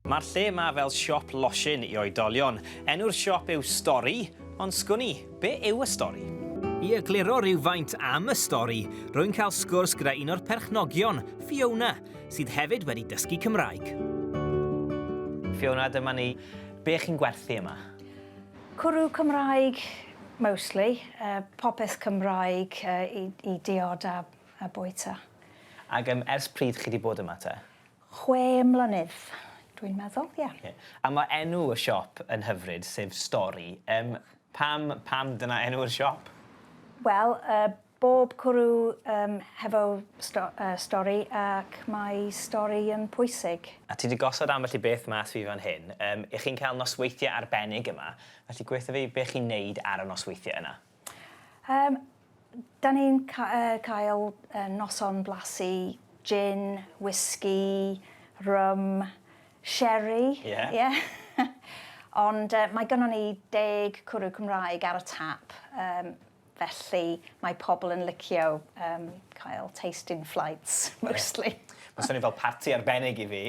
Mae'r lle 'ma fel siop losin i oedolion. Enw'r siop yw Stori, ond sgwn i, be yw y stori? I egluro rhywfaint am y stori, rwy'n cael sgwrs gyda un o'r perchnogion, Fiona, sydd hefyd wedi dysgu Cymraeg. Fiona, dyma ni. Be chi'n gwerthu yma? Cwrw Cymraeg, mostly. Popeth Cymraeg i i diod a a bwyta. Ac yym ers pryd chi 'di bod yma te? 6 mlynedd, dwi'n meddwl, ie. Ie. A ma' enw y siop yn hyfryd, sef Stori. Yym pam pam dyna enw'r siop? Wel, bob cwrw hefo stori ac mae stori yn pwysig. A ti 'di gosod ambell i beth mas fi fan hyn. Yym 'ych chi'n cael nosweithiau arbennig yma, felly gweutha fi be' chi'n neud ar y nosweithiau yna? Da ni'n cael noson blasu gin, whisky, rum, sherry. Ie. Ie. Ond mae gynnon ni 10 cwrw Cymraeg ar y tap, felly mae pobl yn licio cael tasting flights, mostly. Mae'n swnio fel parti arbennig i fi.